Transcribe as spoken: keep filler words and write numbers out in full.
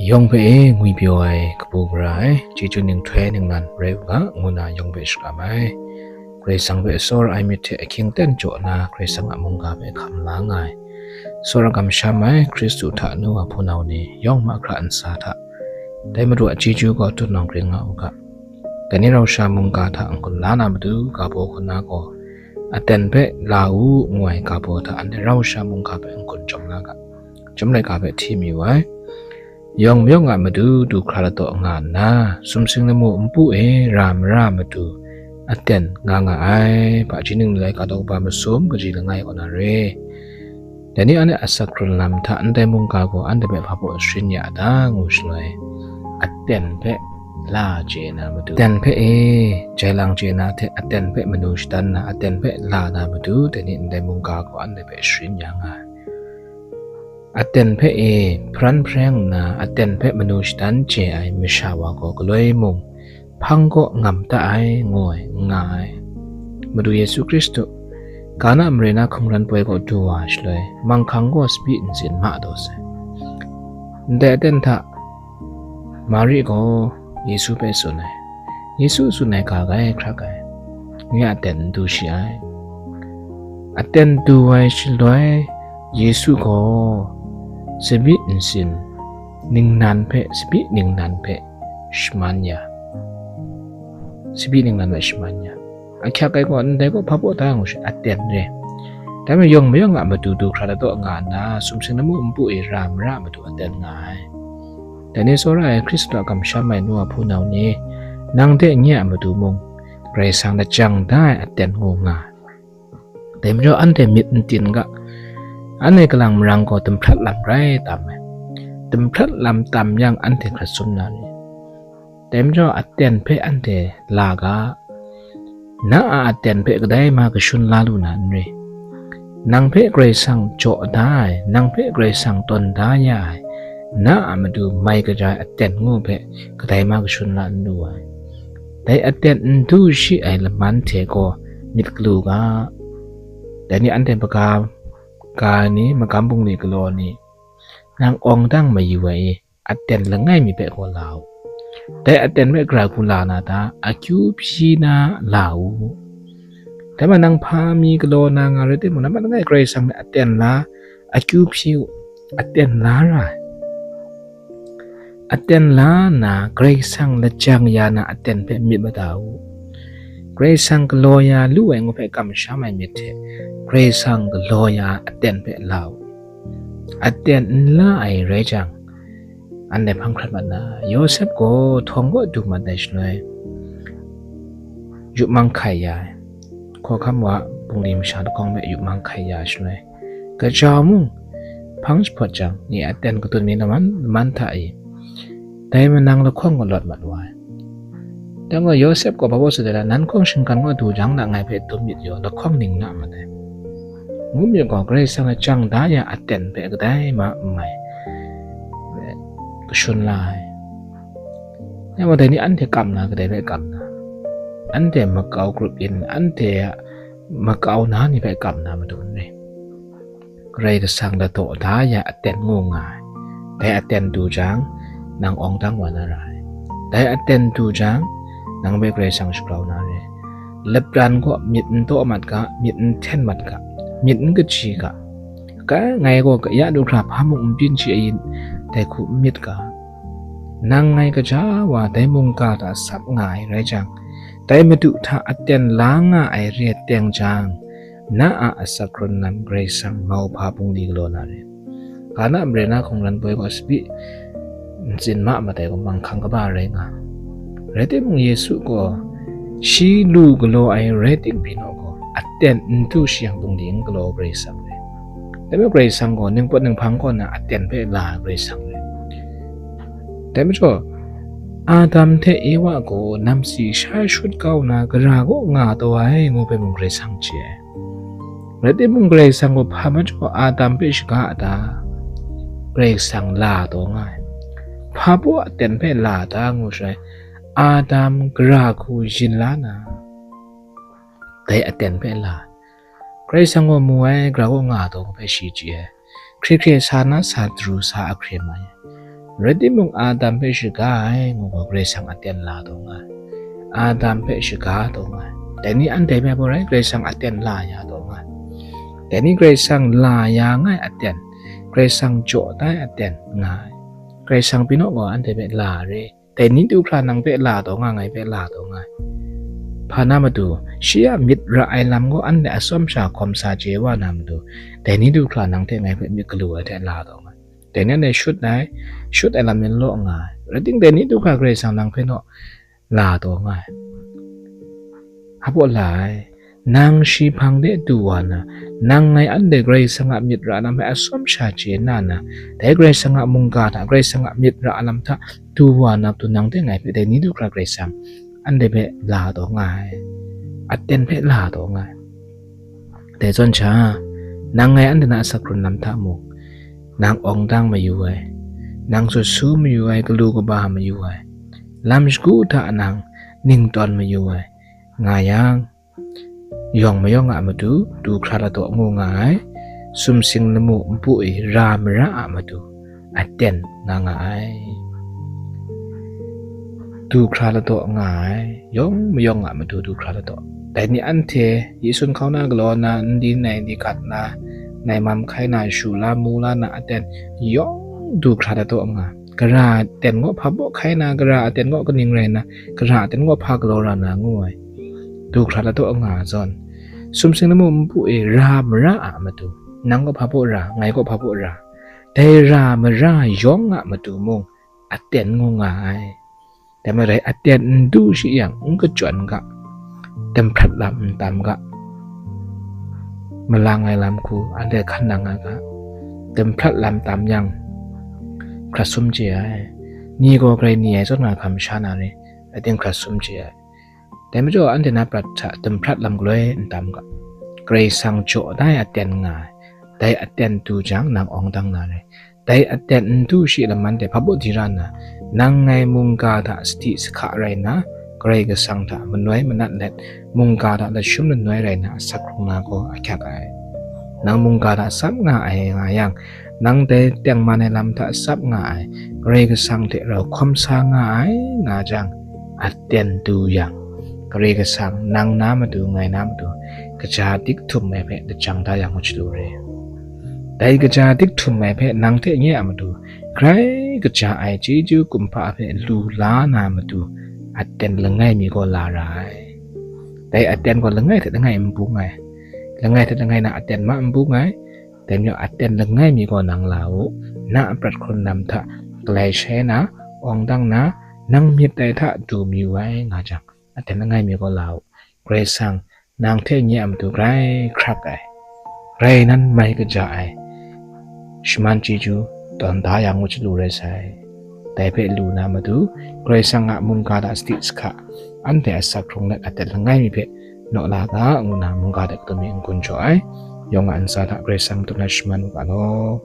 Yawng hpe e ngwi pyaw ai kabu gara ai, chyeju ninghtoi ningnan rai u ga, ngu na yawng hpe shakram ai. Karai Kasang hpe tsawra ai myit hte ahkying ten jaw nna, Karai Kasang a mungga hpe hkam la nga ai, tsawra kamsham ai Hkristu hta nu wa hpunau ni, yawng mahkra ntsa hta, dai Madu a chyeju gaw tutnawng kring nga u ga. Dai ni rau sha mungga hta n-gun la na matu, ga baw hkuna gaw, aten hpe la u, ngu ai ga baw hta anhte rau sha mungga hpe n-gun jawm la ga, chyum laika hpe hti mayu ai. Yawng mayawng a matu du hkra ladaw nga nna, sumsing lamu npu e ra mara matu aten nga nga ai. Hpaji ning ni laika daw kaba masum kaji langai kaw na re. Dai ni anhte a asak hkrun lam hta ndai mungga gaw anhte hpe hpa baw sharin ya a ta, ngu shaloi, aten hpe la chye na matu, aten hpe e, jai lang chye na hte aten hpe manu shadan na, aten hpe la na matu, dai ni ndai mungga gaw anhte hpe sharin ya nga ai. Aten hpe e, hparan hpareng nna aten hpe manu shadan chye ai masha wa gaw galoi mung hpang kaw ngam ta ai, ngu ai, n nga ai. Madu Yesu Hkristu, Kana mare na hkungran poi kaw du wa shaloi, manghkang gaw tsabyi ntsin ma taw sai. Ndai aten hta Mari gaw Yesu hpe tsun ai. Yesu tsun ai ga gai hkrak ai. Nye a aten n du shi ai. Aten du ai shaloi, Yesu gaw tsabyi ntsin ningnan hpe, tsabyi ningnan hpe shaman ya. Tsabyi ningnan hpe shaman ya. Ahkyak ai gaw, ndai gaw hpa baw da ngu shi, aten re. Dai majaw yawng mayawng a matu du hkra ladaw nga nna, sumsing lamu npu e ra mara matu aten nga ai. Dai ni tsawra ai Hkristu a kamsham ai nu a hpunau ni, nang hte nye a matu mung, Karai Kasang lajang da ai aten ngu nga ai. Dai majaw anhte myit n tin ga, anhte kalang marang gaw dumhprat lam rai tam ai. Dumhprat lam tam yang anhte hkrat sum na ni? Dai majaw aten hpe anhte la ga, na a aten hpe kadai ma kashun la lu na n re. Nang hpe Karai Kasang jaw da ai, nang hpe Karai Kasang tawn da ya ai, na a matu mai kaja ai aten ngu hpe kadai ma kashun la n lu ai. Dai aten n du shi ai laman hte gaw myit galu ga. Dai ni anhte maga ga ni, magam bungli galaw ni, nang awng dang mayu ai i, aten langai mi hpe gaw la u. Dai aten hpe gara hku la na ta, akyu hpyi na la u. Dai ma nang hpa mi galaw na nga rai timung, nang langai Karai Kasang hpe aten la, akyu hpyi u, aten la ra ai. Aten la nna, Karai Kasang lajang ya na aten hpe myit mada u. Karai Kasang galaw ya lu ai ngu hpe kamsham ai myit hte, Karai Kasang galaw ya aten hpe la u. Aten n la ai rai jang, anhte hpang hkrat mat na, Yawsep gaw htawng kaw du mat ai shaloi, yup mang hkai ya ai. Hkawhkam wa bungli masha lahkawng hpe yup mang hkai ya ai shaloi, kajau mung hpang jahpawt jang, nye aten katun mi laman laman hta e, dai manang lahkawng gaw lawt mat wa ai. Dai gaw Yawsep gaw hpa baw tsun ai, nan hkawng shinggan kaw du jang, na ngai hpe dum myit yaw, lahkawng ning na mat ai. Ngu myit gaw, Karai Kasang lajang da ya aten hpe kadai ma n mai, kashun la ai. Ya gaw, dai ni anhte kam na, kadai hpe kam na? Anhte makau grup yin, anhte a makau na ni hpe kam na matu n rai. Karai Kasang ladaw da ya aten ngu nga ai. Dai aten du jang, nang awng dang wa na ra ai. Dai aten du jang, nang hpe Karai Kasang shagrau na re. Lapran gaw myit n taw mat ga, myit n hten mat ga, myit n kaji ga. Ka, ngai gaw kaya du hkra hpa mung n byin shi ayin, dai hku n myit ga. Nang ngai kaja wa dai mungga hta sap nga ai rai jang, dai Madu hta aten la nga ai re ai teng jang, na a asak hkrun lam Karai Kasang mau hpa bungli galaw na re. Kana mare na hkungran poi gaw tsabyi ntsin ma mat ai gaw manghkang kaba rai nga. Rai timung, Yesu gaw shi lu galaw ai rai ting pyi naw gaw, aten n du shi yang bungli n galaw Karai Kasang re. Dai majaw Karai Kasang gaw ningpawt ninghpang kaw na aten hpe la ai Karai Kasang re. Dai majaw, Adam hte Ewa gaw namsi sha shut kau na gara kaw nga taw ai ngu hpe mung Karai Kasang chye ai. Rai timung, Karai Kasang gaw hpa majaw Adam hpe shaga a ta? Karai Kasang la taw nga ai. Hpa baw aten hpe la ta ngu shaloi, Adam gara hku yin la na, dai aten hpe la ai. Karai Kasang gaw mu ai, gara kaw nga taw hpe shi chye ai. Hkre hkre sa na sa daru sa a hkre mai ai. Rai timung, Adam hpe shaga ai, ngu gaw Karai Kasang aten la taw nga ai. Adam hpe shaga taw nga ai. Dai ni anhte hpe baw rai, Karai Kasang aten la ya taw nga ai. Dai ni Karai Kasang la ya nga ai aten, Karai Kasang jaw da ai aten nga ai. Karai Kasang pyi naw gaw anhte hpe la re. Dai ni du hkra nang hpe la taw nga, ngai hpe la taw nga ai. Hpa na matu, shi a myit ra ai lam gaw anhte atsawm sha hkawm sa chye wa na matu, dai ni du hkra nang hte ngai hpe myit galu ai hte la taw nga ai. Dai ni anhte shut ai, shut ai lam ni law nga ai. Rai ting, dai ni du hkra Karai Kasang nang hpe naw la taw nga ai. Hpa baw la ai. Nang shi hpang de du wa na, nang ngai anhte Karai Kasang a myit ra lam hpe atsawm sha chye na na, dai Karai Kasang a mungga hta, Karai Kasang a myit ra lam hta du wa na matu, nang de ngai hpe dai ni du hkra Karai Kasang anhte hpe la taw nga ai, aten hpe la taw nga ai. Dai zawn sha, nang ngai anhte na asak hkrun lam hta mung, nang awng dang mayu ai, nang sut su mayu ai, galu kaba mayu ai, lam shagu hta nang ning tawn mayu ai, nga yang, yawng mayawng a matu du hkra ladaw ngu nga ai, sumsing lamu npu e ra mara a matu aten nga nga ai. Du hkra ladaw nga ai, yawng mayawng a matu du hkra ladaw. Dai ni anhte Yesu nhkau na galaw na, n di nai di gat na, nai mam hkai na, shu la mu la na aten yawng du hkra ladaw nga. Gara aten gaw hpa baw hkai na, gara aten gaw kaning rai na, gara aten gaw hpa galaw ra na ngu ai. Du hkra ladaw nga zawn, sumsing lamu npu e ra mara a matu, nang gaw hpa baw ra, ngai gaw hpa baw ra, dai ra mara yawng a matu mung aten ngu nga ai. Dai marai aten n du shi yang, n kachyawn ga, dumhprat lam n tam ga, malang ai lam hku anhte hkan nang ai ga, dumhprat lam tam yang, hkrat sum chye ai. Ni gaw grai ni ai zawn nga hkam sha na re, rai ting hkrat sum chye ai. Dai majaw anhte na prat hta dumhprat lam galoi n tam ga, Karai Kasang jaw da ai aten nga ai. Dai aten du jang, nang awng dang na re. Dai aten n du shi lam anhte hpa baw di ra nna, nang ngai mungga hta sadi sahka rai nna, Karai Kasang hta manoi manat let, mungga hta lashum lanoi rai nna, asak hkrung na gaw ahkyak ai. Nang mungga hta tsap nga ai nga yang, nang dai tengman ai lam hta tsap nga ai, Karai Kasang hte rau hkawm sa nga ai nga jang, aten du yang, Karai Kasang nang na matu, ngai na matu, kaja dik htum ai hpe lajang da yang ngu chyalu re. Dai kaja dik htum ai hpe nang hte nye a matu, grai kaja ai chyeju kumhpa hpe lu la na matu, aten langai mi gaw la ra ai. Dai aten gaw langai hte langai n bung ai. Langai hte langai na aten ma n bung ai. Dai majaw aten langai mi gaw nang la u, na a prat hkrun lam hta galai shai na, awng dang na, nang myit dai hta du mayu ai nga jang, aten langai mi gaw la u. Karai Kasang nang hte nye a matu grai hkrak ai, grai nan mai kaja ai shaman chyeju tawn da yang ngu chyalu rai sai. Dai hpe lu na matu, Karai Kasang a mungga hta sadi sahka, anhte asak hkrung let aten langai mi hpe naw la ga, ngu na mungga hte kadum mi n-gun jaw ai. Yawng a ntsa hta Karai Kasang matut na shaman u ga law.